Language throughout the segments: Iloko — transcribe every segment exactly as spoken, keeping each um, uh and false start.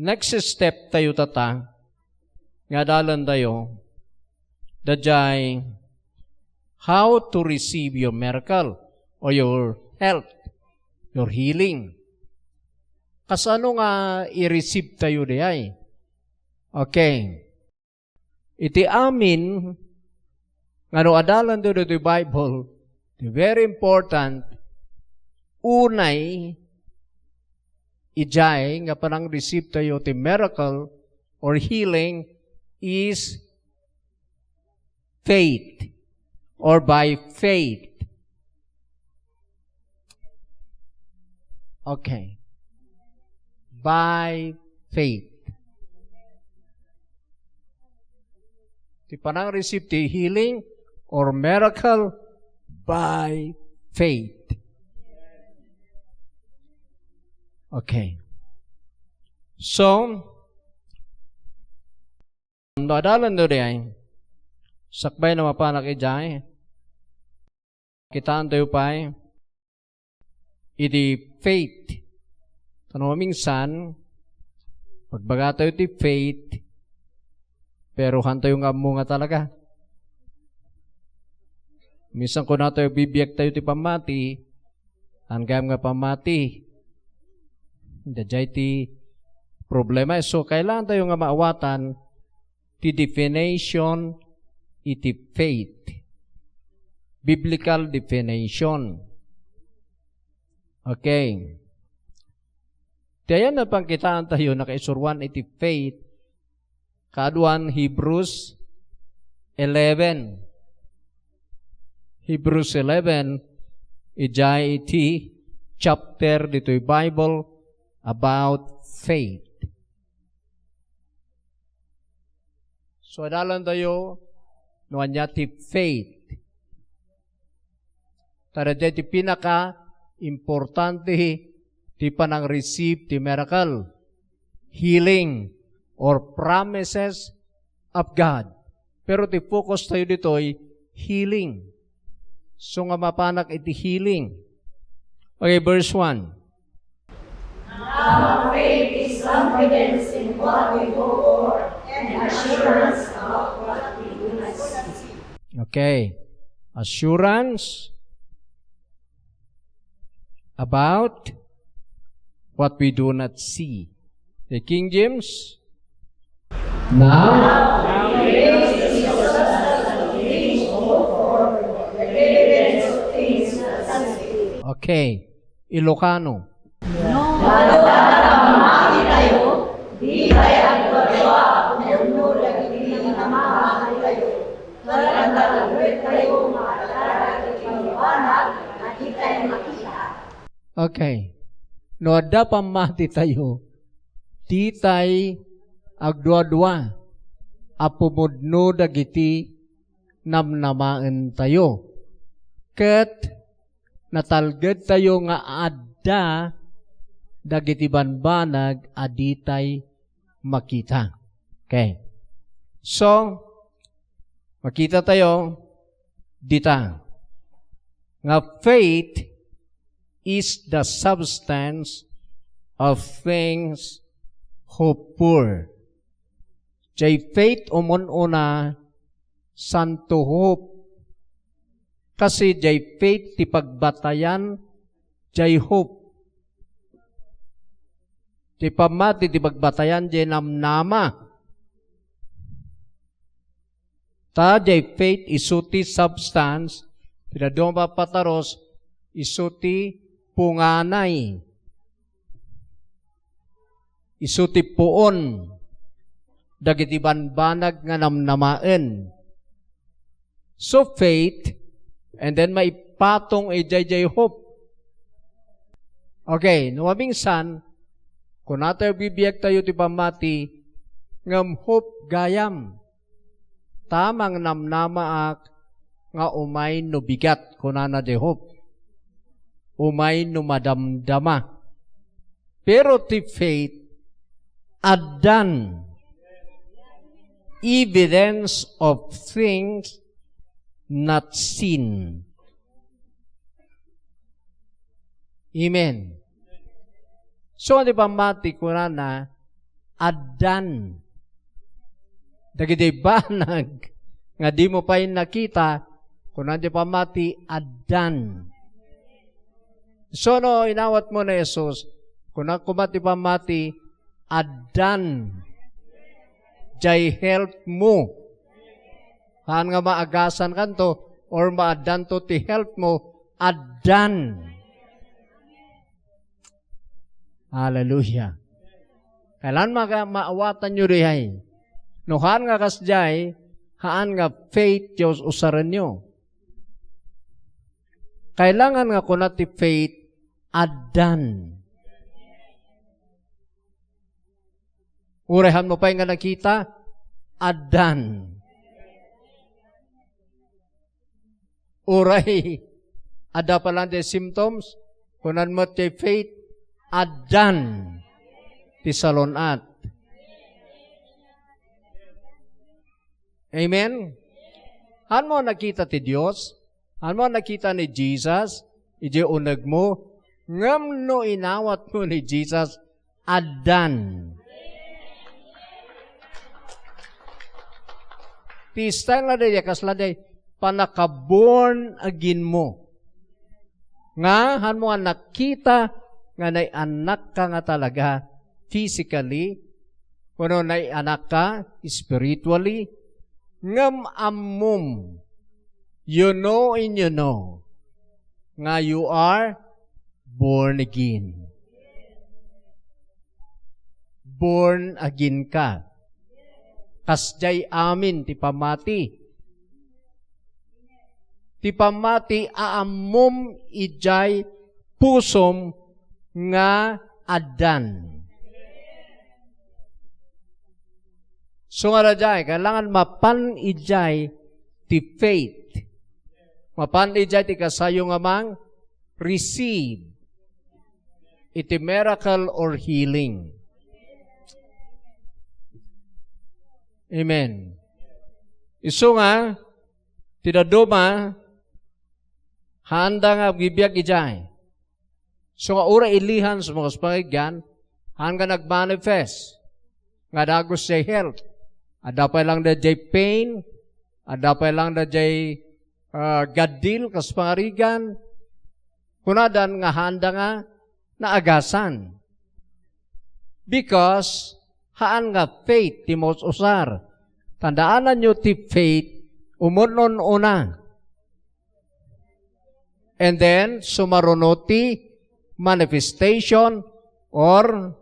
Next step tayo tata, nga adalan tayo, daydiay how to receive your miracle or your health, your healing. Kasano nga i-receive tayo diay? Okay. Iti amin nga no adalan tayo ditoy Bible, the very important, unay, idiay nga panang-receive tayo ti miracle or healing is faith or by faith. Okay. By faith. Ti panang-receive ti healing or miracle by faith. Okay. So, no adalan tayo diay, sakbay no mapanak idiay, kitaan tayo pay iti faith. Ta no maminsan, pagbaga tayo ti faith, pero han tayo nga ammo nga talaga. Minsan kuna tayo, bibiag tayo ti pammati, han gayam nga pammati. Daydiay ti problema. So, kailangan tayo nga maawatan ti definition iti faith. Biblical definition. Okay. Ti ayan a pangkitaan tayo, nakaisuruan iti faith, kaaduan Hebrews eleven. Hebrews eleven, idiay iti chapter ditoy Bible about faith. So, adalan tayo no ania ti faith. Ta daydiay ti pinaka-importante ti panang-receive ti miracle, healing, or promises of God. Pero ti focus tayo ditoy, healing. So nga mapanak iti healing. Okay, verse one. Now faith is confidence in what we hope for and assurance about what we do not see. Okay. Assurance about what we do not see. The King James. Now, okay. Ilocano. No adda pammati tayo, di tayo agdua-dua a pumudno dagiti namnama tayo, ket agtalged tayo nga adda dagiti bambanag a di tayo makita. Okay. No adda pammati tayo, di tay agdua-dua a pumudno dagiti namnamaen tayo. Ket natalged tayo nga adda dagiti bambanag a ditay makita. Okay. So, makita tayo dita nga faith is the substance of things hoped for. Jay faith umun-una, santo hope. Kasi jay faith ti pagbatayan, jay hope. Ti pammati ti pagbatayan, jay namnama. Ta jay faith isu ti substance, ti dadduma a pataros, isu ti punganay. Isu ti puon dagiti bambanag nga namnamaen. So faith, and then maipatong idiay jay hope. Okay, no maminsan, kunatayo bibiag tayo ti pammati, ngem hope gayam. Ta mangnamnamaak nga umay no bigat, kunana jay hope. Umay no madamdama. Pero ti faith, addan evidence of things not seen. Amen. So, di ba, mati, kunana, Addan. Dagiti banag nga dimo pay nakita, kuna ti pammati, addan. So, no inawatmo ni Jesus, kuna koma ti pammati, addan. Jay health mo. Haan nga maagasan kanto or maaddanto ti health mo, addan. Hallelujah. Kailan maga-, maawatanyo diay? No haan nga kasdiay, haan nga faith ti us-usarenyo. Kailangan nga kuna ti faith, addan. Uray haan mo pay nga nakita, addan. Uray, adda pay lang ti symptoms, kunan met ti faith, addan ti salun-at. Amen? Haan mo nakita ti Dios? Haan mo nakita ni Jesus? Idiay unegmo? Ngem no inawatmo ni Jesus, addan. Ti style na daydiay, kasla diay, panaka-born again mo. Nga, haan mo nga nakita nga nayanakka nga talaga physically, wenno nayanakka spiritually, ngem ammom, you know and you know, nga you are born again. Born again ka. Kasdiay amin ti pammati. Ti pammati a ammom idiay pusom nga addan. So nga daydiay, kailangan mapan idiay ti faith. Mapan idiay ti kasayo nga mang-receive iti miracle or healing. Amen. Isu nga, ti dadduma, haanda nga agbibiag idiay. So nga uray ilihan, sumakas pangigyan, haan nga nagmanifest nga dagus jay health. Adda pay lang da jay pain, adda pay lang da jay, ah, gaddil, kas pangarigan. Kunadan nga haanda nga naagasan. Because haan nga faith ti maus-usar. Tandaananyo ti faith, umun-un-una. And then, sumaruno ti manifestation or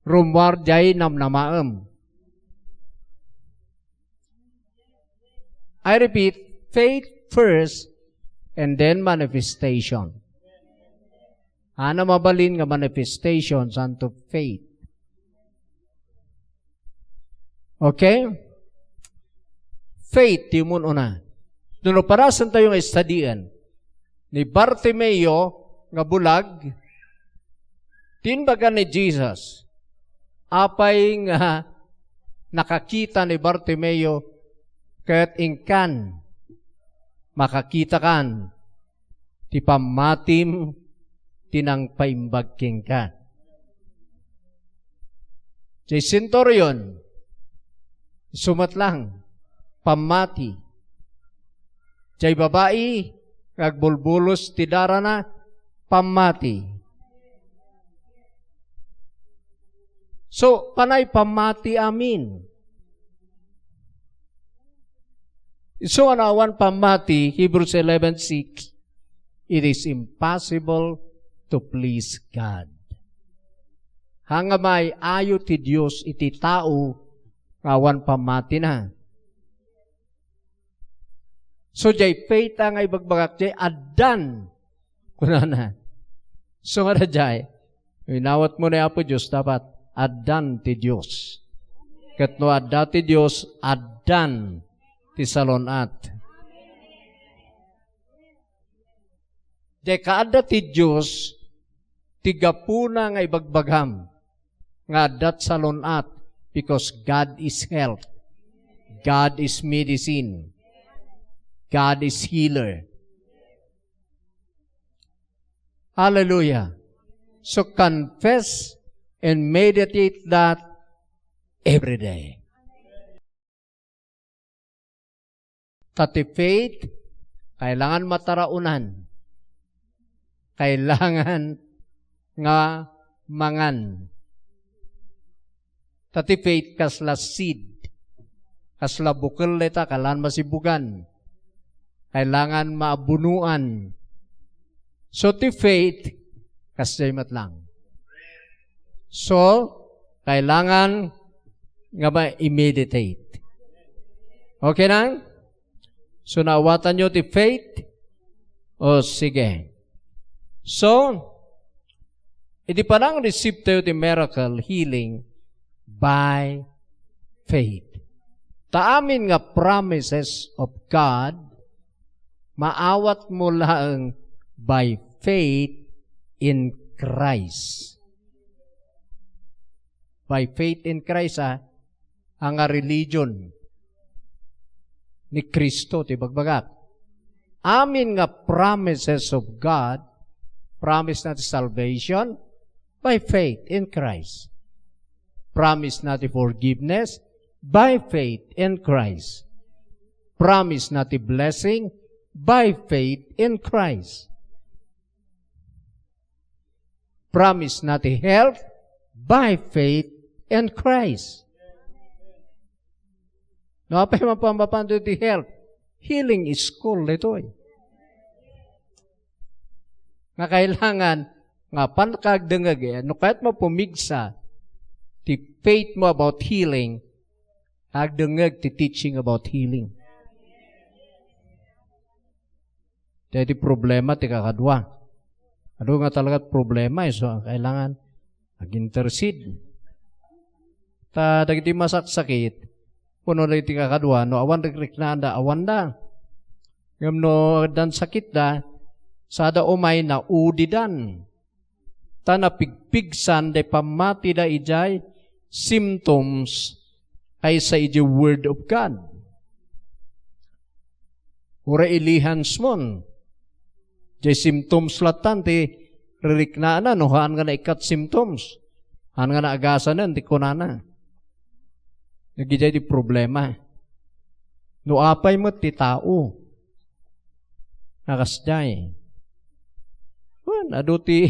rummuar jay namnamaem. I repeat, faith first and then manifestation. Haan a mabalin nga manifestation, santo faith. Okay? Faith, ti umun-una. No, no, parasentayo nga istudien, ni Bartimeo nga bulag, ti imbaga ni Jesus, apay nga nakakita ni Bartimeo ket inkan, makakitakan ti pammatim ti nangpaimbag kenka. Jay centurion, isu met lang, pammati. Jay babai nga agbulbulos ti darana, pammati. So, panay pammati amin. Isu nga no awan pammati, Hebrews eleven six, it is impossible to please God. Haan nga maayo ti Dios iti tao nga awan pammatina. So, jay faith a nga ibagbagak, jay addan. Kunana. So, nga dayjay, inawatmo ni Apo Dios, dapat addan ti Dios. Ket no adda ti Dios, addan ti salun-at. Jay kaadda ti Dios, ti gapuna nga ibagbagam nga addat salun-at, because God is health, God is medicine, God is healer. Hallelujah. So confess and meditate that every day. Ta ti faith, kailangan mataraunan. Kailangan nga mangan. Ta ti faith, kasla seed. Kasla bukel dayta, kailangan masibugan. Kailangan maabunuan. So, ti faith, kasjay met lang. So, kailangan nga ma-meditate. Okay na? So, naawatanyo ti faith? O, sige. So, idi panang-receive tayo ti miracle, healing, by faith. Ta amin nga promises of God, maawat mo laeng by faith in Christ. By faith in Christ, ah, nga religion ni Cristo ti bagbagak. Amin nga promises of God, promise na ti salvation by faith in Christ. Promise na ti forgiveness by faith in Christ. Promise na ti blessing by faith in Christ. Promise na ti health by faith in Christ. No, apay mapan-, mapan ti health? Healing school ditoy. Nga kailangan nga pannakaagdengngeg, eh, no kayat mo pumigsa ti faith mo about healing, agdengngeg ti teaching about healing. Daydi problema ti kakadua. Adu nga talaga problema, eh, so, kailangan ag-intercede. Ta dagiti masaksakit, kuno dagiti kakadua, no awan rikriknaanda, awanda. Ngem no addan sakitda, sada umay naudidan. Ta napigpigsan day pammatida idiay symptoms kaysa idiay Word of God. Uray ilihans mon. Diay symptoms lattan ti ririknaanna no haan nga naikkat symptoms. Haan nga naagasanen ti kunana. Dagidiay ti problema. No apay met ti tao nga kasdiay. Wen, adu ti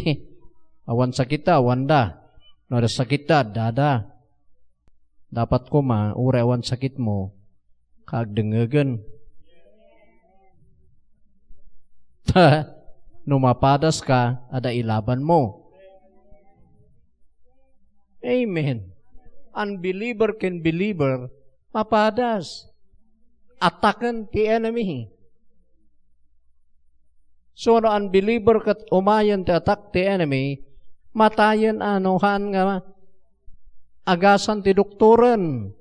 awan sakit ta, awanda. No adda sakit ta, addada. Dapat koma, uray awan sakit mo, kaagdengngegen. Ta, no mapadas ka, adda ilaban mo. Amen. Unbeliever ken believer, mapadas. Attacken ti enemy. So, no unbeliever ket umayen ti attack ti enemy, matayen a no haan nga agasan ti doktoren.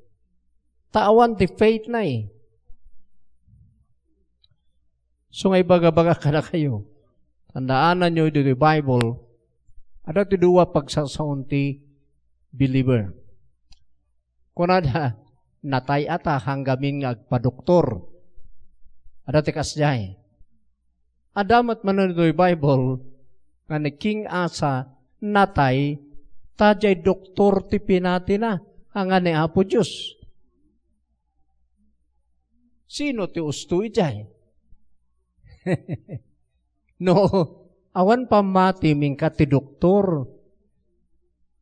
Ta awan ti faith na eh. So nga ibaga-baga kadakayo, tandaananyo ditoy Bible, adda ti dua pagsasaon ti believer. Kunada, natay-a ta, haan ngamin nga agpadoktor. Adda ti kasdiay. Adda met manen ditoy Bible nga ni King Asa natay ta diay doktor ti pinatina, haan nga ni Apo Dios. Sino ti usto idiay? No awan pammatim, inka ti doktor.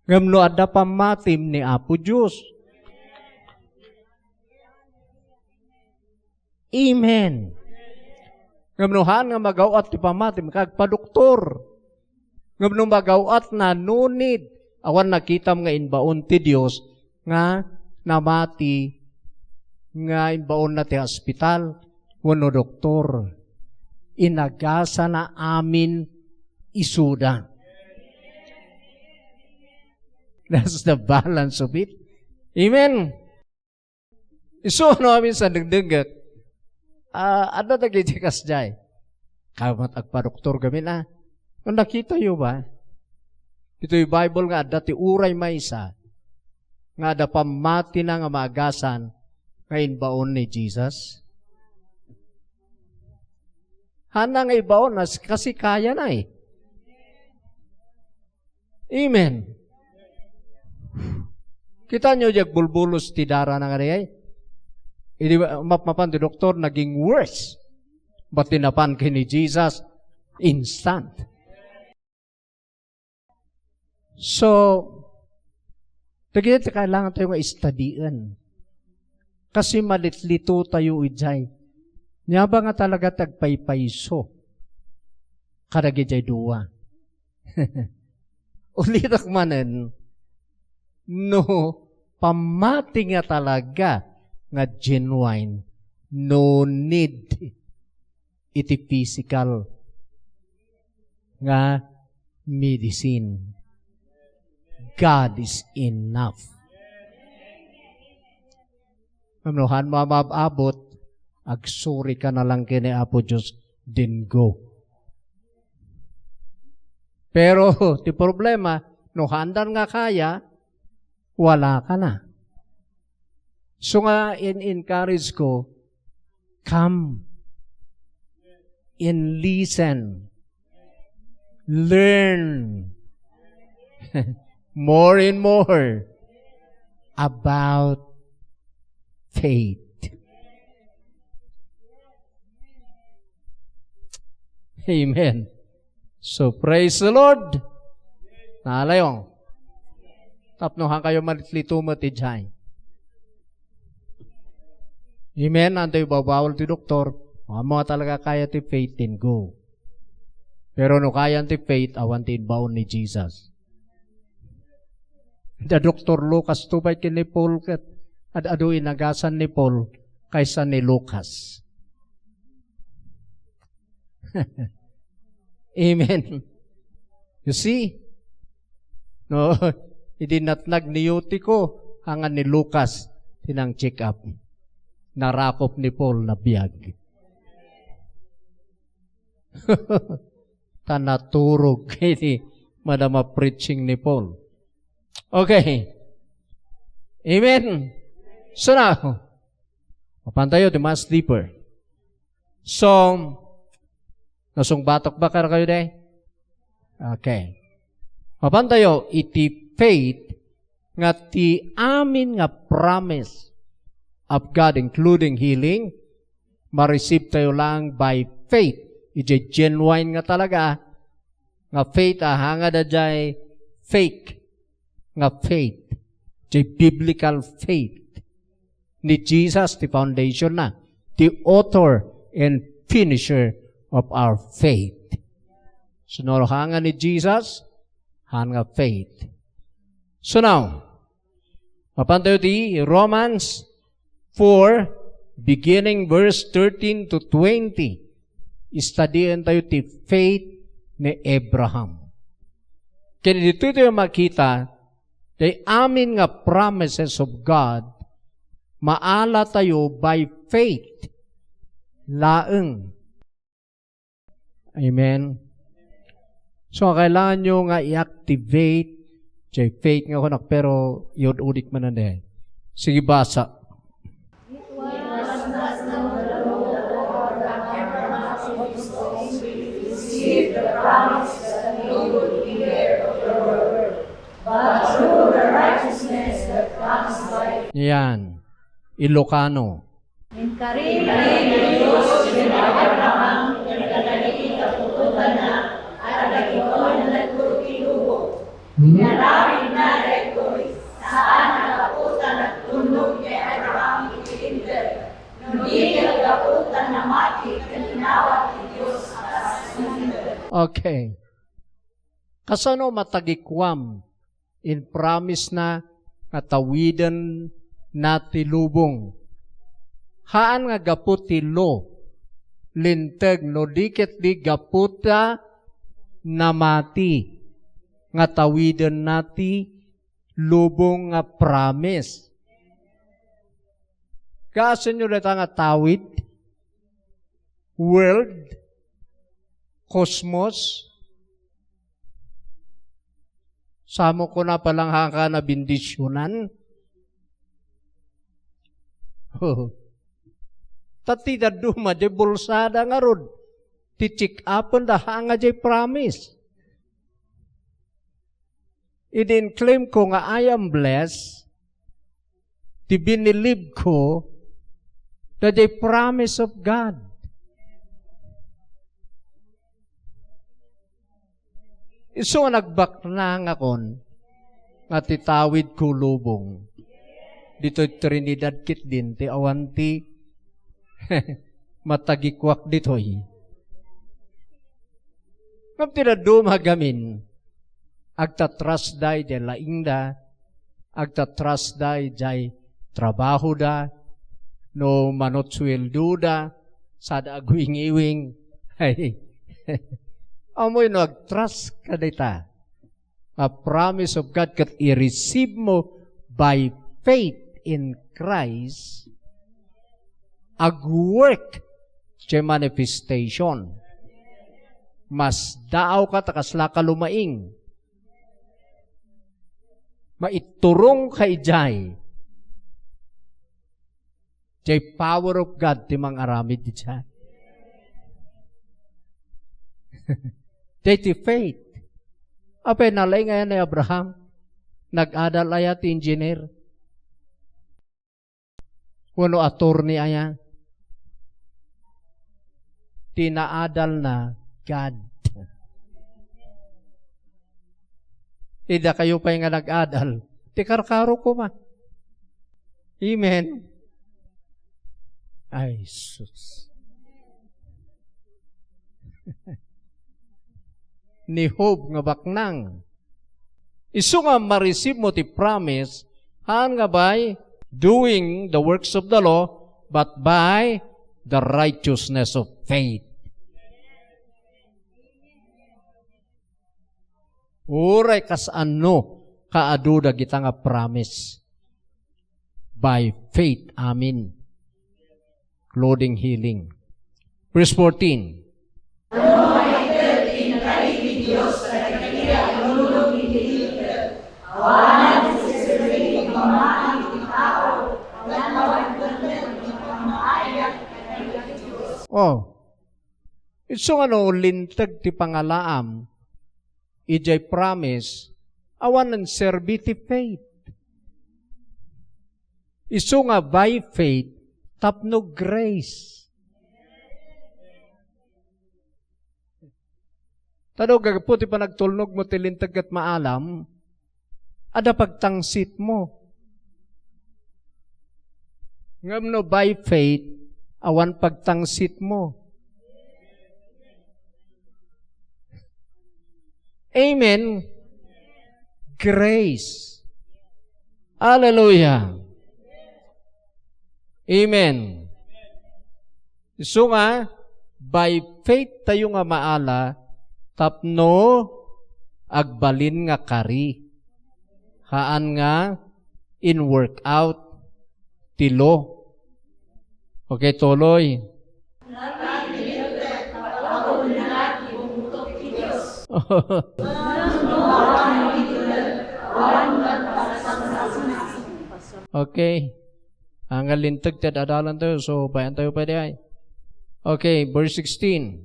Ngem no adda pammatim ni Apo Dios. Amen. Ngem no haan nga magaw-at ti pammatim, agpadoktor. Ngem no magaw-atna, no need, awan nakitam nga imbaon ti Dios nga namati, nga imbaonna ti hospital wenno doktor. Inagasana amin isuda. That's the balance of it. Amen. Isu no amin sa dengdengngeg, ah, adda dagiti kasdiay. Kayo met agpadoktor ngamin, ah. Nakitayo ba? Ditoy Bible nga adda ti uray maysa nga adda pammatina nga maagasan nga imbaon ni Jesus. Haanna nga ibaon, as-, kasi kayana eh. Amen. Kitaenyo diay agbulbulos ti darana nga diay? Idi mapmapan ti doktor, naging worse. But ti napan ken ni Jesus, instant. So, dagiti ti kailangan tayo nga istudien. Kasi malitlito tayo idiay. Ania ba nga talaga ti agpaypayso kadagiti dua? Ulitek manen, no pammati nga talaga nga genuine, no need iti physical nga medicine. God is enough. Ngem no haan mo a maab-abot, agsuri ka na lang ken ni Apo Dios, then go. Pero ti problema, no haandan nga kaya, wala ka na. So nga, in-encourage ko, come and listen. Learn more and more about faith. Amen. So, praise the Lord. Nalayo. Tapno haan kayo malitlito met idiay. Amen. Anto ibabawal ti doktor? Amo nga talaga kaya ti faith, then go. Pero no kaya ti faith, awan ti imbaon ni Jesus. Da doktor Lucas to bay ken ni Paul ket ad-adu inagasan ni Paul kaysa ni Lucas. Amen. You see? No, idi natnag ni Eutico, haan nga ni Lucas ti nang-check up. Narakop ni Paul, nabiag. Ta naturog iti madama preaching ni Paul. Okay. Amen. So now, mapan tayo ti mas deeper. So, nasungbatok ba kadakayo, day? Okay. Mapan tayo iti faith nga ti amin nga promise of God, including healing, ma-receive tayo lang by faith. Idiay genuine nga talaga nga faith, a, haan nga diay fake nga faith. Diay biblical faith. Ni Jesus ti foundation na, the author and finisher of our faith. So, no haan nga ni Jesus, haan nga faith. So now, mapan tayo ti Romans four, beginning verse thirteen to twenty. Istudien tayo ti faith ni Abraham. Ken ditoy tayo makita, ti amin nga promises of God, maala tayo by faith laeng. Amen. So, kailangan nyo nga i-activate diay faith nga kunak, pero iud-udik man na. Sige, basa. Yan. Ilocano. Inkari manen ti Dios ken Abraham ken kadagiti kaputotanna a taga-iduana ti lubong. Inaramidna daytoy, saan a gapu ta nagtulnog ni Abraham iti Linteg, no di ket gapu ta namati ken inawat ti Dios a kas Linteg. Okay. Kasano matagikuam in promise na nga tawiden na ti lubong? Haan nga gapu ti law, linteg, no di ket di gapu ta namati nga tawiden na ti lubong nga promise. Kaasenyo dayta nga tawid, world, cosmos, Samo kuna palang haan ka nabendisionan. Ta ti dadduma, diay bulsada ngarud. Ti check-upen da, haan nga diay promise. Idi in-claim ko nga I am blessed, ti binilib ko, daydiay promise of God. Isu nga nagbaknangakon nga ti tawid ko lubong. Ditoy Trinidad ketdin ti awan ti matagikuak ditoy. Ngem ti dadduma gamin, agtatrasda idiay laingda, agtatrasda idiay trabahoda, no manutsueldoda, sada agwiwiring. Ay, amoy no agtrust ka dita, a promise of God ket i-receive mo by faith in Christ, agwork ti manifestation. Masdaawka ta kaslaka lumaing. Maiturongka idiay. Diay power of God ti mangaramid idiay. Diay ti faith. Apay, nalaing aya ni Abraham? Nag-adal aya ti engineer? Wenno attorney aya? Ti naadalna, God. Ida kayo pay nga nag-adal, ti karkaro koma. Amen. Ay, sus. Ni Job nga baknang. Isu nga ma-receive mo ti promise, haan nga by doing the works of the law, but by the righteousness of faith. Uray kasano kaadu dagita nga promise. By faith, amen. Including healing. Verse fourteen. Oh. Isu nga no linteg ti pangalaam idiay promise, awan nagserbi ti faith. Isu nga by faith tapno grace. Ta no gapu ti panagtulnogmo ti linteg ket maalam, adda pagtangsitmo. Ngem no by faith, awan pagtangsitmo. Amen. Grace. Hallelujah. Amen. Isu nga, by faith tayo nga maala tapno agbalin nga kari. Haan nga in-work out ti law. Okay, tuloy. Okay. Ang linteg ti ad-adalan tayo, so bayan tayo pwede ay. Okay, verse sixteen.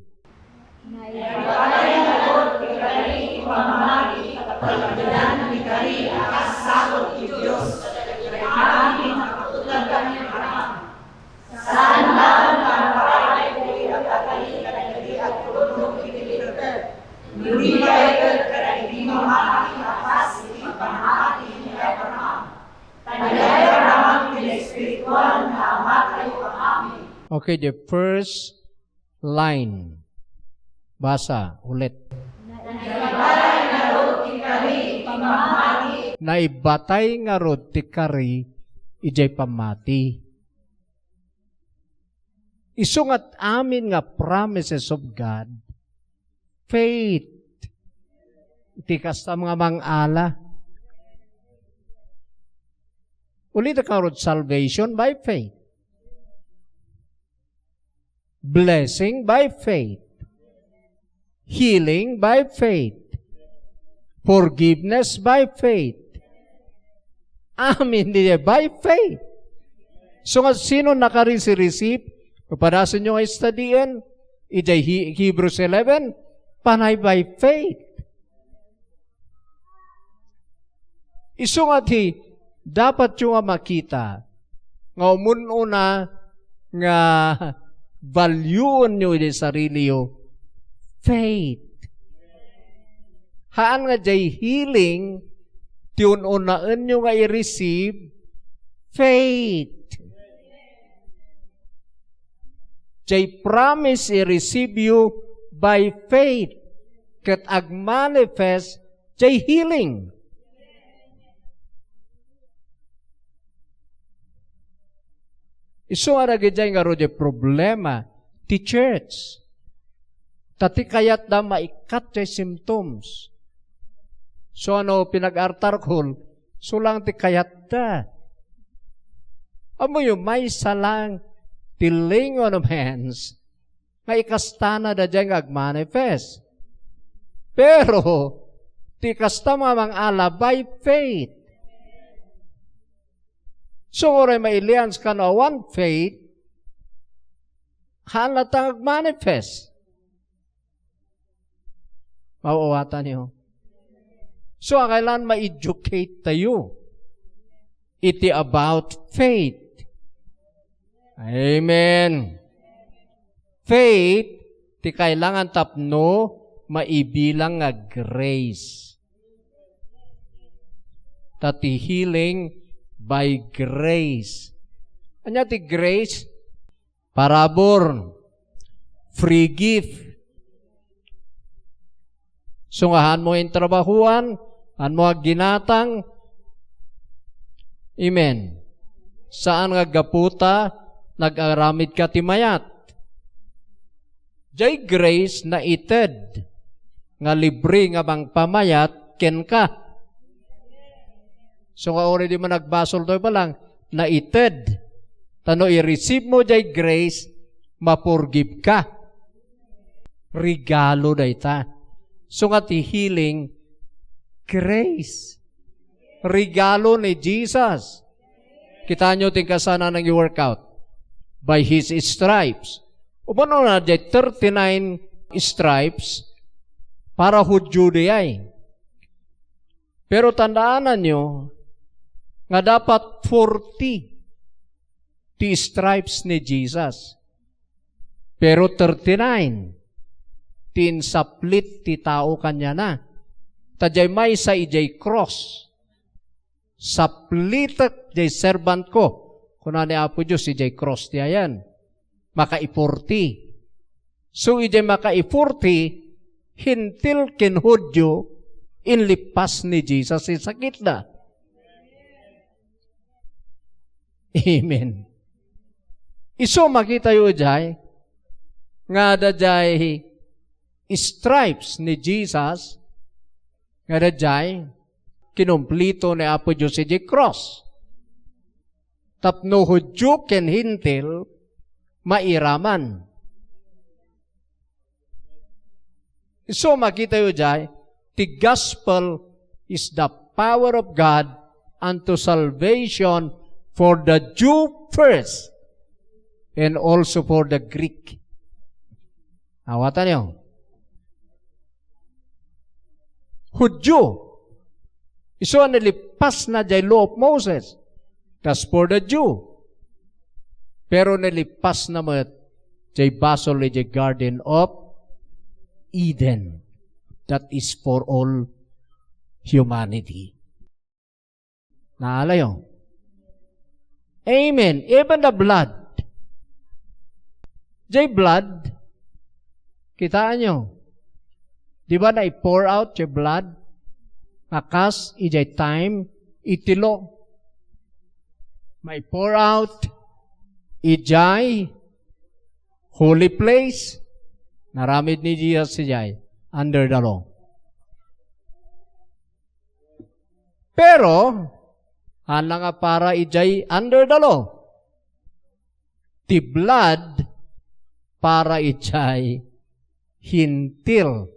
Okay, the first line. Basa ulit. Naibatay ngarud ti kari idiay pammati. Isu nga amin nga promises of God, faith. Iti kasta nga mangala. Ulitek ngarud, salvation by faith. Blessing by faith. Healing by faith. Forgiveness by faith. Amin di by faith. So nga sino nakari-receive? Papadasen nyo nga studyhan. Idiay He-, Hebrews eleven, panay by faith. Isu nga ti dapatyo nga makita nga umun-una nga valueanyo iti sariliyo, faith. Haan nga jay healing ti un-unaenyo nga i-receive, faith. Jay promise i-receive you by faith, ket agmanifest jay healing. Isu nga dagijay ngarud jay problema ti church. Ta ti kayatda maikkat jay symptoms. So, ano, pinag-artarkol, so lang ti kayatda. Ammoyo, maysa lang ti laying on of hands nga ikastana daydiay nga agmanifest. Pero, ti kasta nga mangala by faith. So, uray mailian kano awan faith, haan latta nga agmanifest. Mauwatanyo. So, kailangan ma-educate tayo iti about faith. Amen. Faith, ti kailangan tapno maibilang nga grace. Ta ti healing by grace. Ania ti grace? Parabur, free gift. So nga, haan mo intrabahuan, haan mo agginatang. Amen. Saan nga gapu ta nag-aramid ka ti mayat. Jay grace naited nga libre nga mangpamayat kenka. So nga, uray di man agbasol toy balang, naited. Ta no i-receive mo jay grace, ma-forgive ka. Regalo dayta. So nga ti healing, grace. Regalo ni Jesus. Kitaenyo ti kasanan nga i-workout. By His stripes. Umano na jay thirty-nine stripes para Judio diay. Pero tandaananyo nga dapat forty ti stripes ni Jesus. Pero thirty-nine ti insaplit ti tao kaniana. Ta jay maysa ijay cross. Saplitek jay servant ko, kuna ni Apo Dios, ijay cross ti ayan. Makai-forty. So, ijay makai-forty, Hentil ken Judio, inlippas ni Jesus ti sakitda. Amen. Isu makitayo ijay, nga adda jay stripes ni Jesus, nga adda jay kinumplito ni Apo Dios ijay cross. Tapno Judio ken Hentil mairaman. So, makitayo jay, the gospel is the power of God unto salvation for the Jew first, and also for the Greek. Awatanyo. Judio. Isu a nalippas na jay law of Moses. That's for the Jew. Pero nalippas na met jay basol ijay Garden of Eden. That is for all humanity. Naalayo? Amen. Even the blood. Jay blood, kitaenyo. Di ba na-pour out jay blood? Nga kas ijay time, iti law. Mai-pour out ijay holy place. Naramid ni Jesus ijay under the law. Pero, haan nga para ijay under the law. Ti blood para ijay Hentil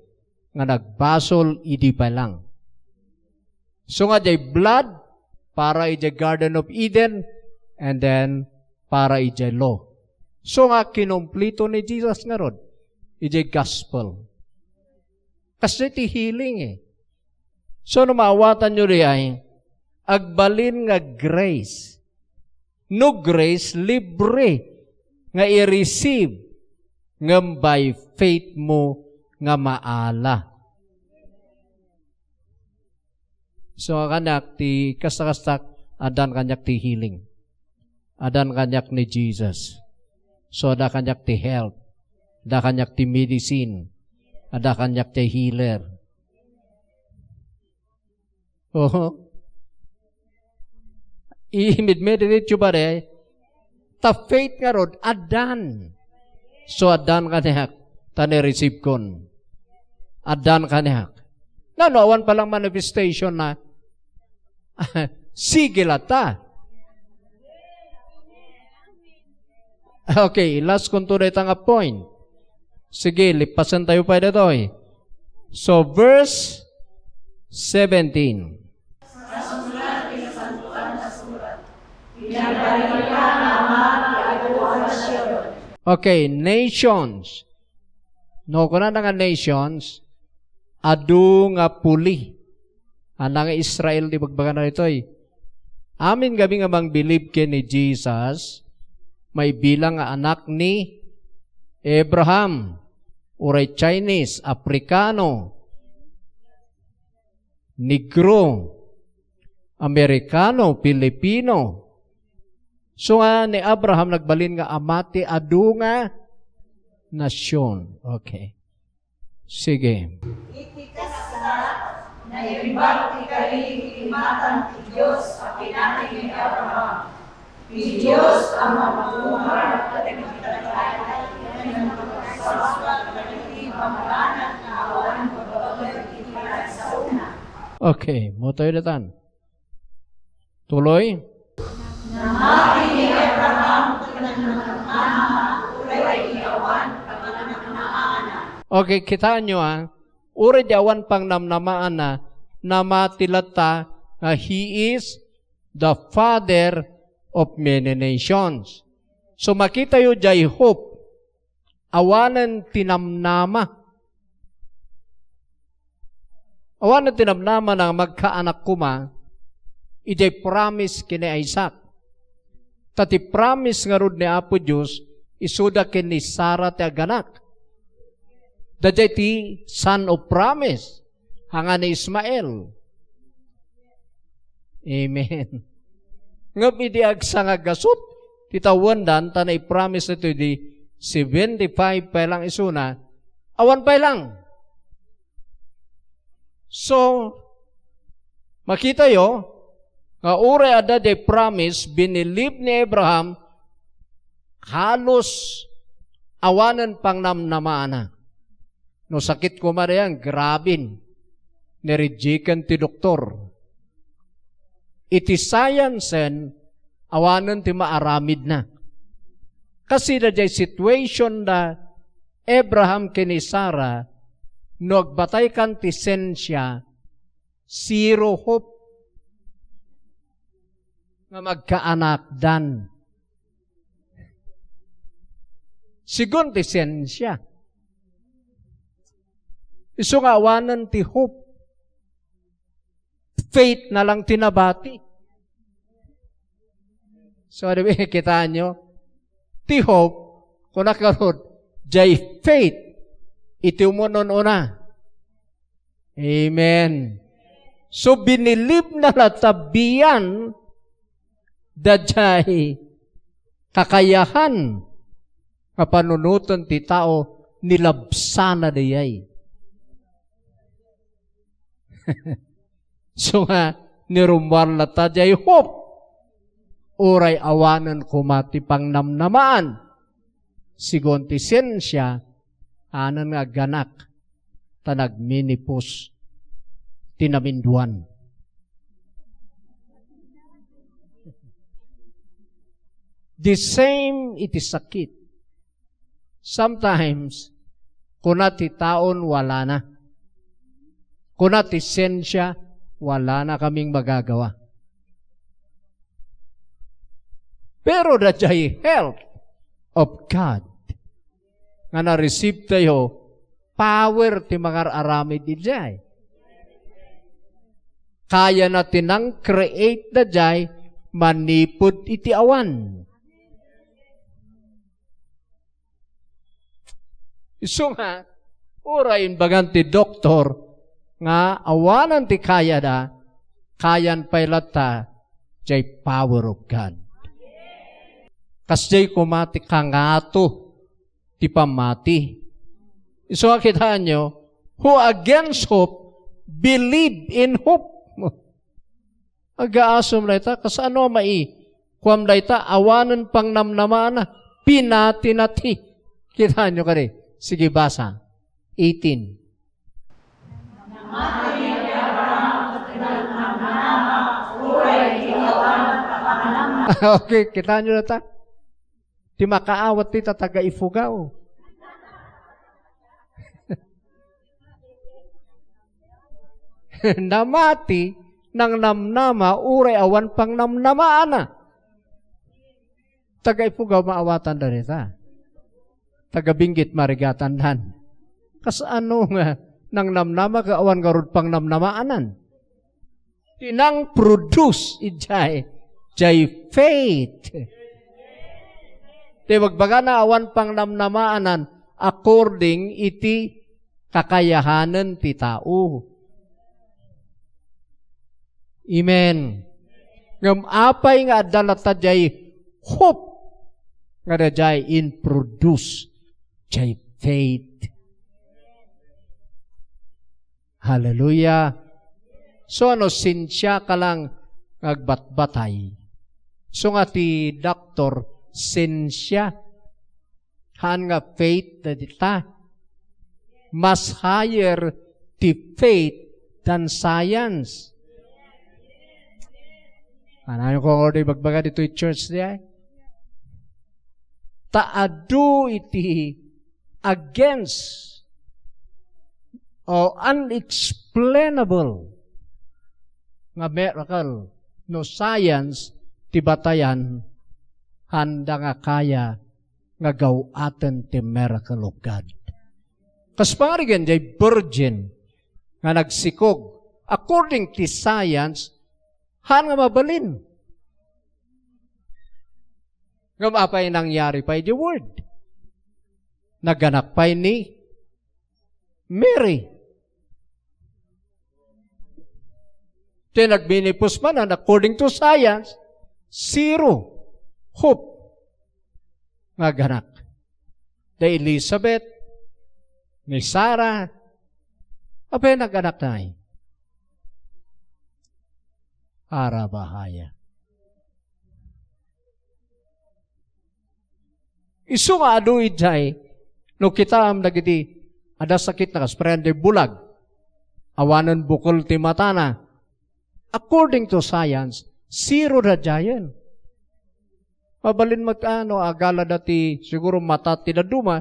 nga nagbasol idi pay lang. So nga jay blood para ijay Garden of Eden, and then para ijay law. So nga kinumplito ni Jesus ngarud ijay gospel. Kasi ti healing eh. So, no maawatanyo diay, Agbalin nga grace. No grace, libre nga i-receive, ngem by faith mo nga maala. So, kaniak ti kasta-kastak, addan kaniak ti healing. Addan kaniak ni Jesus. So, adda kaniak ti health. Adda kaniak ti medicine. Adda kaniak ti healer. Oho. I-meditate yo ba de? Ta faith ngarud, addan. So, addan kaniak. Ta ni-receive kon. Addan kaniak. Nano, awan pa lang manifestation na. Sige latta. Okay, last kunto dayta nga point. Sige, lipasen tayo pa ditoy. So, verse seventeen. Okay, nations. No, kunana nga nations, adu nga puli. Ania nga Israel ti ibagbagana ditoy? Amin gamin nga mangbilib ken ni Jesus, maibilang nga anak ni Abraham, uray Chinese, Afrikano, Negro, Amerikano, Pilipino. So nga ni Abraham nagbalin nga ama ti adu nga nasion. Okay. Sige. Iti kasta, naimbag ti kari iti imatang ti Dios a pinanay ni Abraham. Ti Dios a mangungor kadagiti tattao nga nagpakasawasawat kadagiti bambanag nga awan babaen iti panagsaona. Okay, matoy datan. Tuloy. Namati ni Abraham ket nagmamatian, uray di awan pangnamnamaanna. Okay, kitaan nyo, ah. Uray di awan pangnamnamaanna, namati latta nga he is the father of many nations. So, makita yo diay hope, awanen ti namnama. Awanen ti namnama nga magkaanak koma, idiay promise ken ni Isaac. Ta ti promise ngarud ni Apo Dios, isuda ken ni Sara ti aganak. Daydiay ti son of promise, haan nga ni Ismael. Amen. Ngem idi agsangagasu ti tawendan, ta naipromise daytoy idi seventy-five pay lang isuna, awan pay lang. So, makita yo nga uray adda diay promise, binilib ni Abraham, halos awanen pangnamnamaanna. No sakit koma diay, graben, ni-rejecten ti doktor. Iti science-en, awanen ti maaramidna. Kasla diay situation da Abraham ken ni Sara, no agbataykan ti siensia, zero hope nga magkaanakdan. Segun ti siensia. Isu nga awanen ti hope. Faith na lang ti nabati. So, di ba, kitaan nyo? Ti hope, kuna karod, diay faith, iti umun-una. Amen. So, binilibna latta bian, daydiay kakayahan nga panunoten ti tao, nilabsana daydiay. So nga, ni rummuar latta diay hope. Uray awanen koma ti pangnamnamaan. Segun ti siensia, awanen nga agganak, ta nagmenopause ti naminduan. The same iti sakit. Sometimes, kuna ti taon walana. Kuna ti siensia, walana kaming magagawa. Pero daydiay help of God nga na-receive tayo, power ti mangar-aramid idiay. Kayana ti nang-create daydiay manipud iti awan. Isu nga, uray imbagan ti doktor nga awanan ti kayada, kayan pay latta jay power of God. Kasjay koma ti kangato ti pammati. Isu nga kitaenyo, who against hope, believe in hope. Aggaasum dayta, kasano a mai-, kuam dayta, awanen pangnamnamaanna, pinatinati. Kitaenyo kadi? Sige, basa. Eighteen. Okay, kitaenyo dayta? Ti makaawat ti taga-ipugaw. Namati, nangnamnama, uray awan pangnamnamaanna. Taga-ipugaw maawatan da dita. Taga-binggit marigatandan. Kasano nga nangnamnama ket awan ngarud pangnamnamaanan? Ti nang-produce idiay, jay faith. Ti bagbagana awan pangnamnamaanan according iti kakayahanen ti tao. Amen. Ngem apay nga adda latta jay hope nga daydiay in-produce jay faith? Hallelujah. So, ano, sensia ka lang nga agbatbatay. So nga ti doktor, sensia. Haan nga faith dayta. Mas higher ti faith than science. Anayon ko nga di bagbaga ditoy church diay? Ta adu iti against o unexplainable nga miracle no science ti batayan, haanda nga kaya nga gaw-aten ti miracle of God. Kas pangarigan, jay virgin nga nagsikog, according ti science, haan nga mabalin. Ngem apay nangyari pay di word? Naganak pay ni Mary. Ti nagminipus manen, according to science, zero hope nga aganak. Da Elizabeth, ni Sarah, apay naganak na ay? Arabahaya. Isu nga adu idiay, no kitaem dagiti adda sakit, nakasprayan ti bulag, awanen bukel ti matana, according to science, zero daydiayen. Mabalin met, ano, agalada ti, siguro, mata ti dadduma,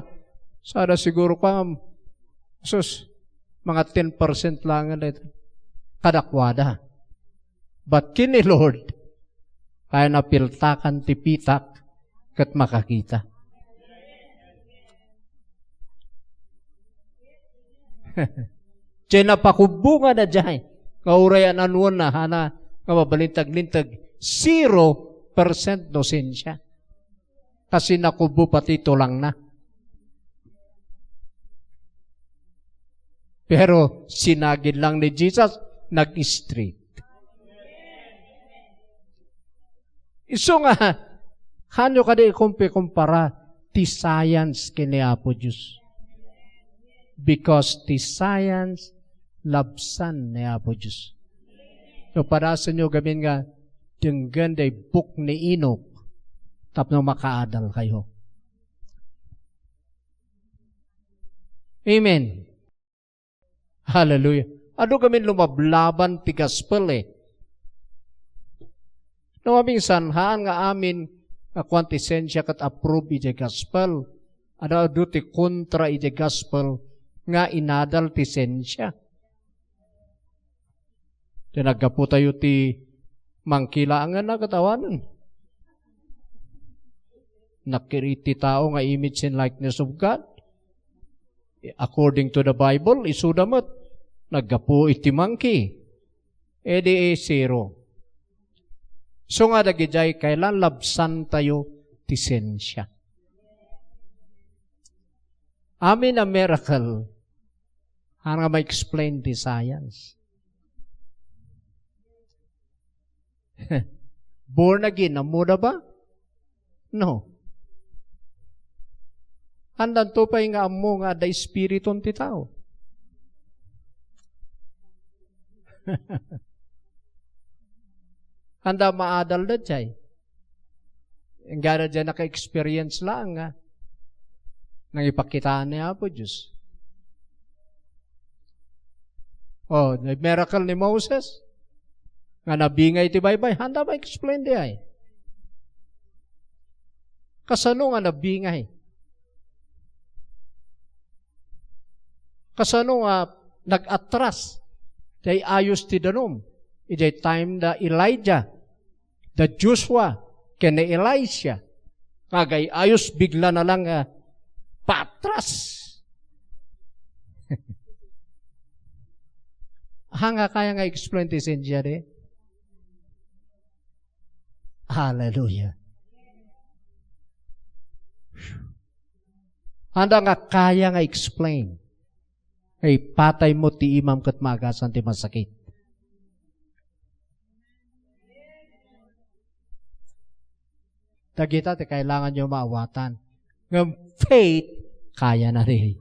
sada siguro kuan, sus, mga ten percent laeng dayta. Kadakuada. But ken ni Lord, kayatna piltakan ti pitak ket makakita. Diay napakubbo nga daydiay, nga uray an-anuenna, hana nga mabalin ti aglinteg, zero percent no sensia. Kasi nakubbo pati tulangna. Pero sinagid lang ni Jesus, nag-straight. Isu nga, hanyo kadi ikumpikumpara ti science ken ni Apo Dios? Because ti science, labsan ni Apo Dios. So, padasenyo gamin nga denggen day book ni Enoch tapno makaadal kayo. Amen. Hallelujah. Adu gamin lumablaban ti gospel, eh. No, maminsan, haan nga amin nga kuan ti sensia ket approve idiay gospel. Adu, adu ti kontra idiay gospel nga inadal ti sensia. Ti naggapu tayo ti monkey laengen a ket awanen. Nag-create ti tao nga image and likeness of God. According to the Bible, isuda met naggapu iti monkey. Edi, eh, zero. So nga dagidiay, kailan labsantayo ti sensia. Amin a miracle, haan nga ma-explain ti science. Born again, ammoda ba? No. Haandanto pay nga ammo nga adda espiritu ti tao. Haanda maadal daydiay. Inggana diay naka-experience laeng nga nangipakitaan ni Apo Dios. Oh, the miracle ni Moses, nga nabingay ti baybay, haanda ma-explain diay. Kasano nga nabingay? Kasano nga nag-atras ti ay-ayos ti danum? Idiay time da Elijah, da Joshua, ken ni Elisha, nga agay-ayos, bigla na lang nga patras. Haan nga kaya nga explain ti sensia di? Hallelujah. Haanda nga kaya nga explain. Ay, patay mo ti imam ket maagasan ti masakit. Dagita ti kailanganyo maawatan. Ngem faith, kaya na rin.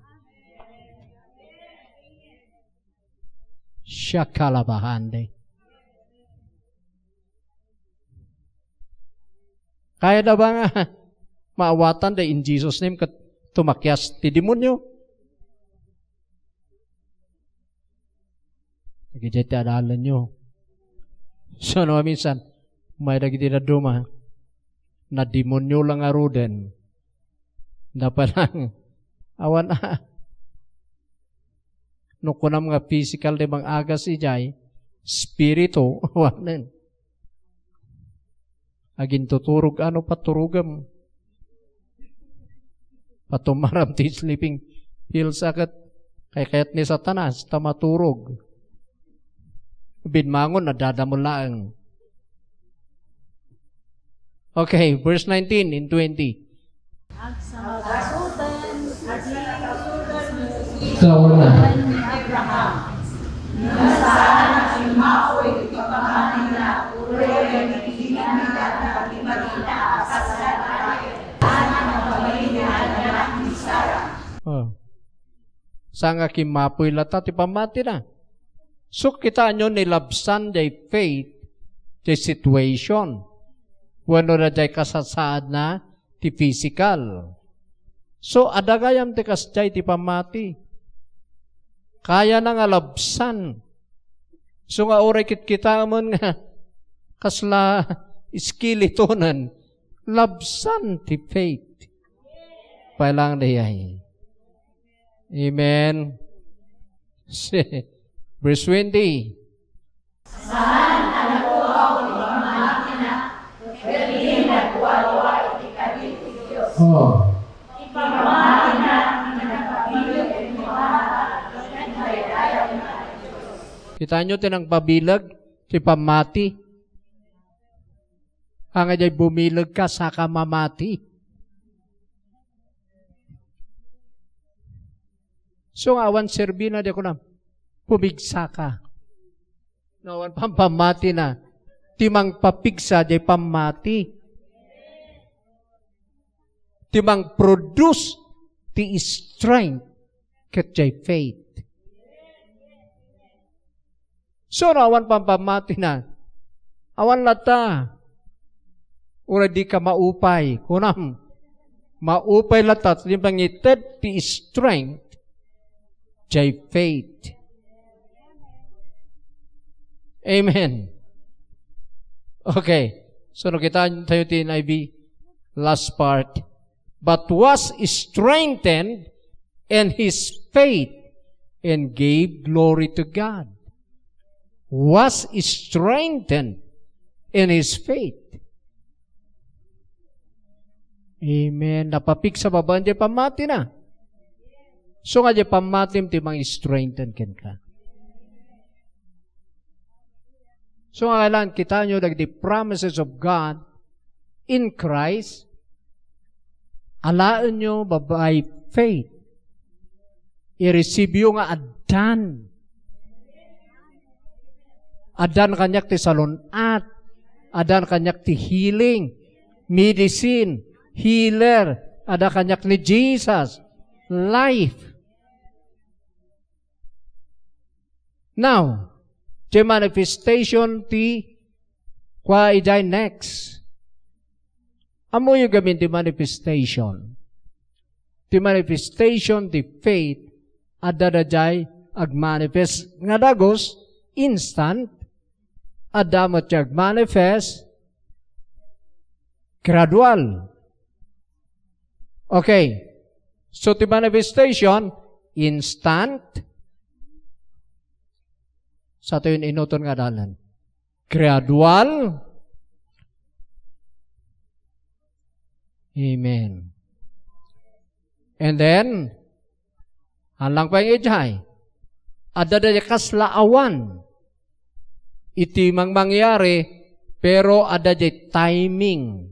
Siya kalabahande. Kayada ba nga maawatan da in Jesus' name ket tumakias ti demonio? Dagiti ti adalanyo. Saan a minsan, may dagiti dadduma, nademonio lang ngaruden. Dapat lang, awan a. No kunam nga physical ti mang-agas idiay, spirito, awanen. Agintuturog, ano paturogem? Patumaram ti sleeping pills a ket kaykayat ni Satanas ta maturog. Binmangon, nadadamel laeng. Okay, verse nineteen and twenty. Kauna. Oh. Saan nga kimmapoy latta ti pammatina. So, kitaenyo, nilabsan diay faith ti situation. Wenno na diay kasasaadna ti physical. So, adda gayam ti kasdiay ti pammati. Kayana nga labsan. So nga uray kitkitaem nga kasla eskeletonen, labsan ti faith. Pailang dayay. Amen. Verse twenty. Oh. Kitaenyo ti nangpabileg ti pammati. Haan nga diay bumileg ka, saka mamati. So nga awan serbina, di ako na, pumigsa ka. No, awan pampammati na. Ti mangpapigsa, di pammati. Ti mangproduce, ti strength, ket diay faith. So, no, awan pampammati na. Awan latta. Uray di ka maupay. Kunam, maupay latta. Di pangited ti strength, diay faith. Amen. Okay. So, nakita tayo ti N I V, last part. But was strengthened in his faith and gave glory to God. Was strengthened in his faith. Amen. Napapigsa babaen diay pammati na. So nga diay pammatim ti mang-strengthen kenka. So, nga kailangan kitaenyo dagiti promises of God in Christ, alaenyo by faith. I-receive-yo nga addan. Addan kaniak ti salun-at. Addan kaniak ti healing, medicine, healer. Adda kaniak ni Jesus. Life. Now, ti manifestation ti kua idiay next. Ammoyo gamin ti manifestation. Ti manifestation ti faith, adda daydiay agmanifest nga dagus, instant, adda met ti agmanifest gradual. Okay. So, ti manifestation, instant. Sa to yun inuton nga dalan. Gradual. Amen. And then, alang pa yung ijay. Adda da kasla awan. Iti mangmangyari, pero adda jay timing.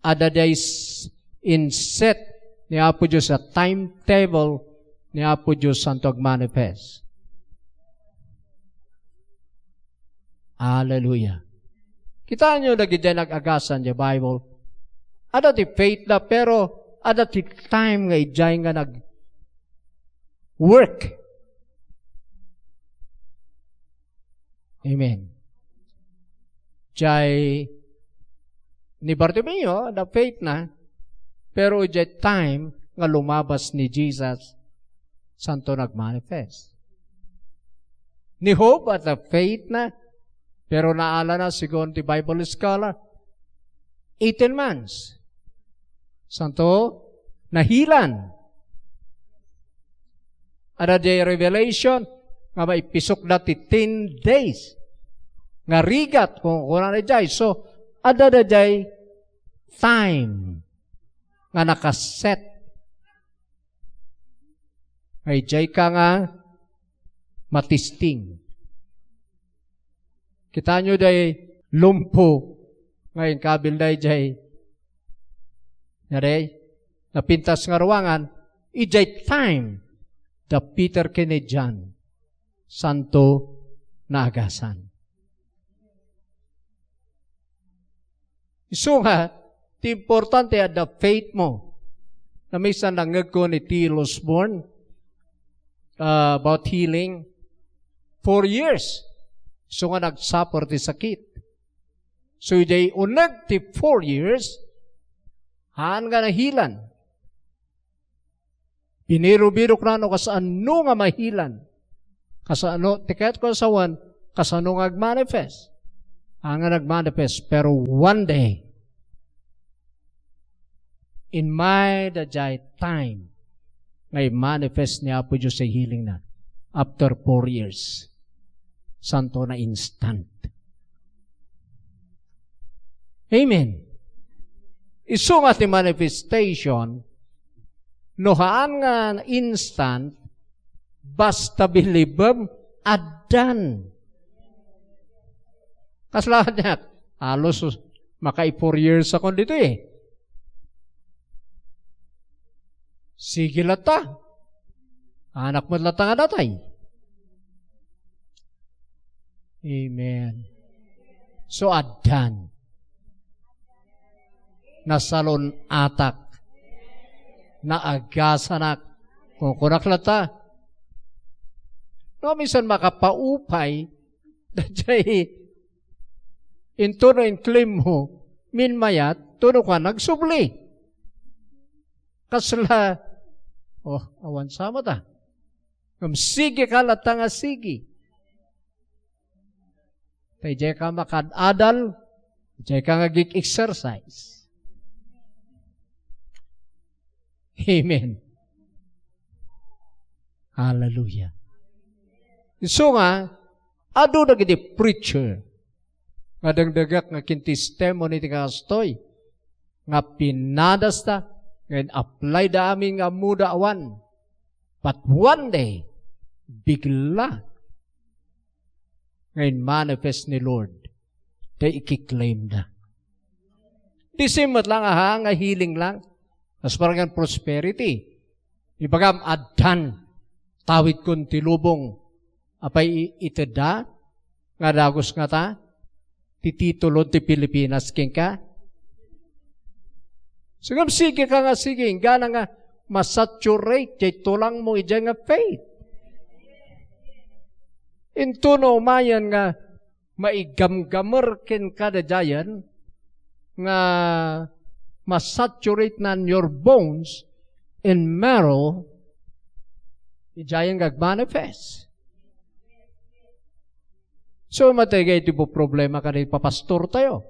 Adda jay s-, inset ni Apo Dios a timetable ni Apo Dios santo agmanifest. Hallelujah. Kitaenyo dagiti nag-agasan ti Bible. Adda ti faith da, pero adda ti time nga idiay nga nag-, work. Amen. Jay ni Bartimeo, adda faith na, pero jay time nga lumabas ni Jesus, santo nagmanifest. Ni Job, adda faith na, pero naala na, sigun ti Bible scholar, eighteen months. Santo, nahilan. Adda jay revelation nga maipisok da ti ten days nga rigat, kung kuna na jay. So, adda da jay time nga nakaset. Ay, jay ka nga matisting. Kitaenyo day lumpo nga inkabil day jay. Nga day, napintas nga ruangan, ijay time, da Peter ken ni John, santo naagasan. Isu nga, ti importante adda faith mo. Namisan nangngegko ni T L Osborne, uh, about healing. Four years. Isu nga nagsuffer ti sakit. So, ijay uneg ti four years, haan nga nahilan. Binirubirok na no kasano nga mahilan. Kasano, ti kayat ko sawen, kasano nga agmanifest. Haan nga nagmanifest, pero one day, in my dayjay time, nga i-manifest ni Apo Dios ti healing na after four years. Santo na instant. Amen. Isu nga ti manifestation, no haan nga instant, basta bilibem, addan. Kasla niya, halos maka four years ako dito eh. Sige latta. Anak mo latta nga datay. Amen. So, addan. Nasalun-atak. Naagasanak. Kung kunak latta. No, minsan makapaupay, dayjay, intono in claim mo, minmayat, tono ka nagsubli. Kasla, oh, awan sama ta. Ngem sige ka latta nga sige. Ta idiay ka makad-adal, idiay ka nga agik-exercise. Amen. Hallelujah. Isu nga, adu dagiti preacher nga dengdegek nga kintestimony ti kastoy, nga pinadasta, nga in-apply da amin nga ammoda awan. But one day, bigla, nga in-manifest ni Lord, ta ikiklaimda. Di simmet lang, aha, nga healing lang. As far nga prosperity. Ibagam, addan, tawidkon ti lubong. Apay i-, itedda, nga dagus ngata, ti titulo ti Pilipinas kenka? Singem, sige ka nga sige, inggana nga masaturate jay tulangmo idiay nga faith. Intono mayen nga maigamgamer kenka daydiayen nga masaturate nan your bones and marrow, idiayen nga agmanifest. So, matay kayo ti problema ka ni papastor tayo.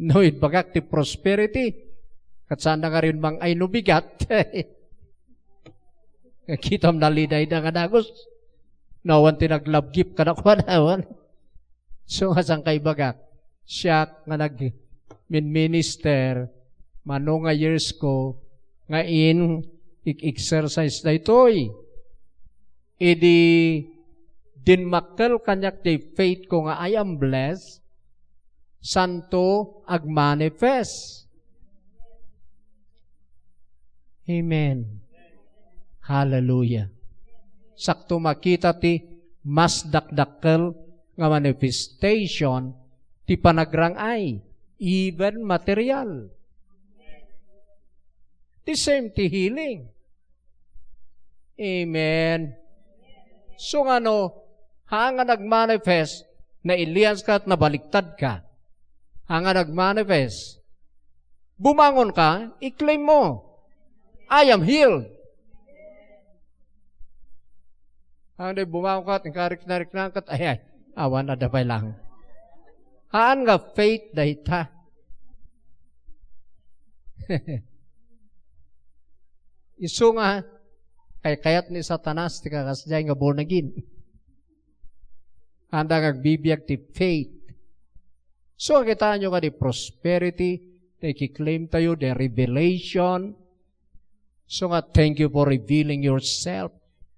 No, ibagak ti prosperity, kat saan na nga rin mang ay no bigat. Kitam na lidayda nga dagus. No, awan ti nag-love gift kadakuada, awan. So, nga saan kay bagak? Siak nga nag-, min-minister, mano nga years ko, nga in, ik-, exercise daytoy. Idi dinmakkel kaniak ti faith ko nga I am blessed, santo agmanifest. Amen. Hallelujah. Sakto makita ti mas dakdakkel nga manifestation ti panagrang-ay, even material. The same ti healing. Amen. So nga no, ha nga nagmanifest, nailian ka at nabaliktad ka. Ha nga nagmanifest, bumangon ka, i-claim mo, "I am healed." Ang di bumangon ka, tingkarik-narik na ka, ay, ay, awan, adda pay lang. Haan nga faith dayta. Isu nga, kay kayat ni Satanas, ti kakasdiay nga born again. Anda nga agbibiag ti faith. So, kitaan nyo nga di prosperity, ti ikiklaim tayo, the revelation. So nga, "Thank you for revealing yourself."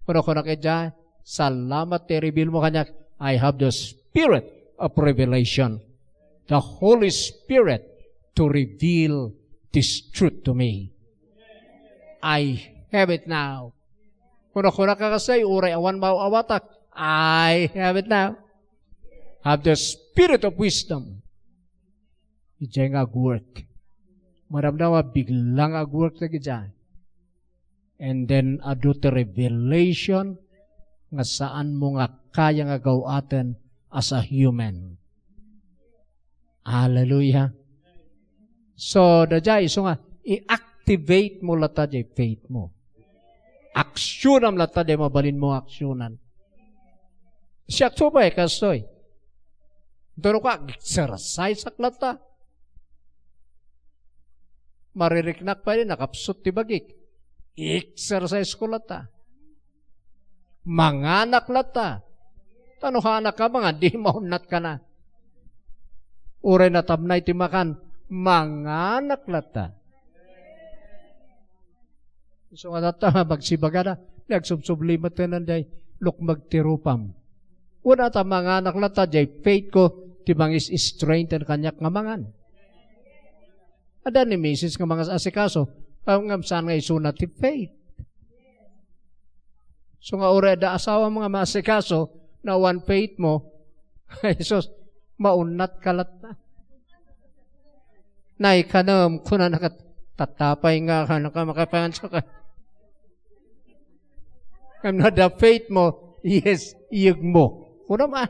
Kuna, kuna kaya, "Salamat ti reveal mo kaniak. I have the spirit of revelation, the Holy Spirit to reveal this truth to me. I have it now." Kuna, kuna ka kasi, "Uray awan maaw-awatak. I have it now. Have the spirit of wisdom." Idiay nga agwork. Madamdama, bigla nga agwork dagiti. And then, adu ti revelation nga saan mo nga kaya nga gaw-aten as a human. Hallelujah. So, daydiay, isu nga, i-activate mo latta jay faith mo. Aksyonam latta jay mabalin mo aksyonam. Siak to ba, eh, kastoy? Duro ka, exercise ak latta. Maririknak pay, nakapsut ti bagik. Exercise ko latta. Manganak latta. Ta no haanak ka mangan, di maunnat ka na. Uray natabnay ti makan, manganak latta. So nga tatta, magsibagada, nagsubsubli met nen jay lukmeg ti rupam. Kuna ta manganak latta, jay faith ko, ti mangis-strengthen kaniak nga mangan. Adda ni misis nga mangas-asikaso, ngem saan nga isuna ti faith. So nga uray adda asawam nga maasikaso, no awan faith mo, Jesus, maunnat ka latta. Nay, kanem, kunana ket, "Tattapay nga, kano ka makapansa ka?" Ngem no adda faith mo, yes, iyeg mo. Kunam, ah.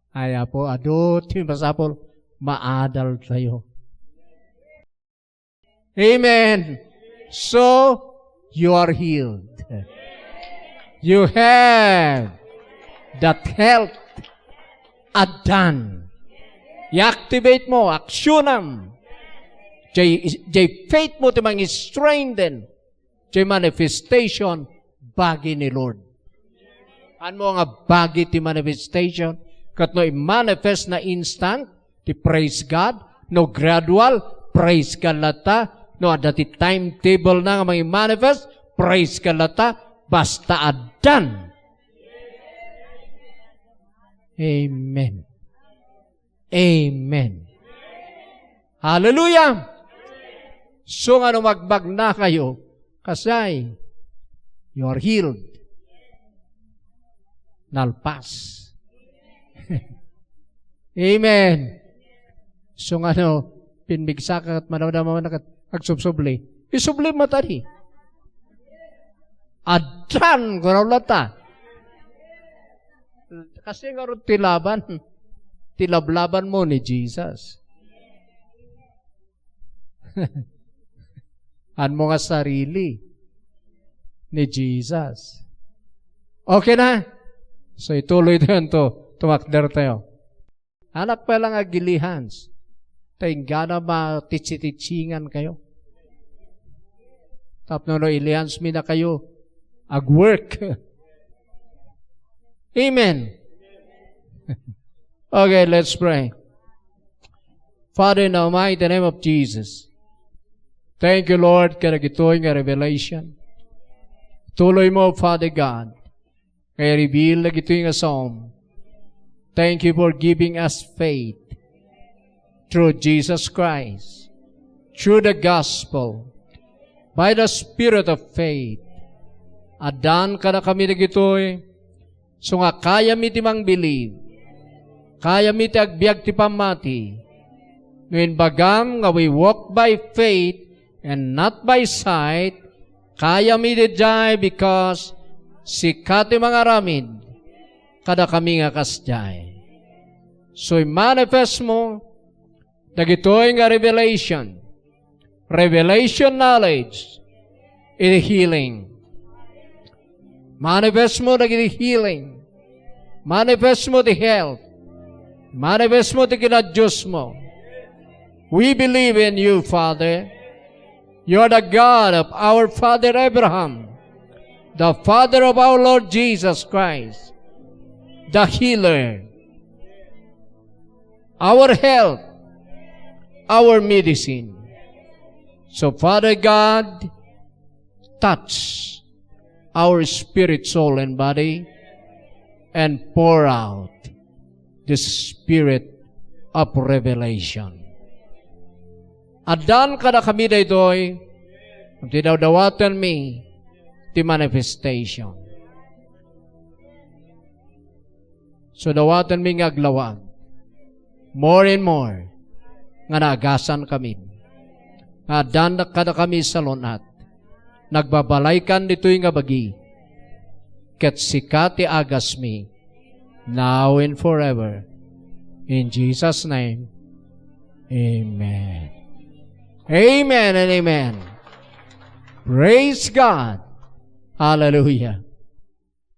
Ay, Apo, adu ti masapul, maadal tayo. Amen. So, you are healed. You have that health. Addan. I-activate mo, aksyonam. Jay, jay faith mo ti mangi-strengthen. Jay manifestation, bagi ni Lord. Haan mo nga bagi ti manifestation, ket no i-manifest na instant, ti praise God, no gradual, praise God latta, no adda ti timetable na nga mangi-manifest, praise God latta, basta addan. Amen. Amen. Hallelujah! So nga no magbagnakayo, kasay, you are healed. Nalpas. Amen. So nga no, pinmigsaka ket madamdama ket agsubsubli. Isubli mo tadi. Addan, guraw lata. Kasi nga ron ti laban, ti lablaban mo ni Jesus. An mo nga sarili ni Jesus. Okay na? So, ituloy tayo to. Tumakder tayo. Anak pa lang agilihans. Ta inggana matitsi-titsingan kayo. Tapno no ilihans mi na kayo, agwork. Amen. Okay, let's pray. Father, in the mighty name of Jesus, thank you, Lord, kadagitoy nga revelation. Tuloy mo, Father God, nga i-reveal dagitoy nga saom. Thank you for giving us faith through Jesus Christ, through the gospel, by the spirit of faith. Addan kadakami dagitoy, so nga kayami ti mangbilib, kayami ti agbiag ti pammati. No imbagam nga we walk by faith and not by sight, kayami diay because sika ti mangaramid kadakami nga kasdiay. So, i-manifest mo dagitoy nga revelation, revelation knowledge, iti healing. Manifest mo dagiti healing. Manifest mo ti health. Manifest mo ti kinadios mo. We believe in you, Father. You are the God of our father Abraham, the Father of our Lord Jesus Christ, the healer, our health, our medicine. So, Father God, touch our spirit, soul, and body, and pour out the spirit of revelation. Addan kadakami daytoy, ti dawdawatenmi ti manifestation. So, dawatenmi nga aglawag, more and more, nga naagasan kami. Nga addan kadakami salun-at. Nagbabalaykan ditoy nga bagi. Ket sika ti agasmi, now and forever. In Jesus' name, amen. Amen and amen. Praise God. Hallelujah.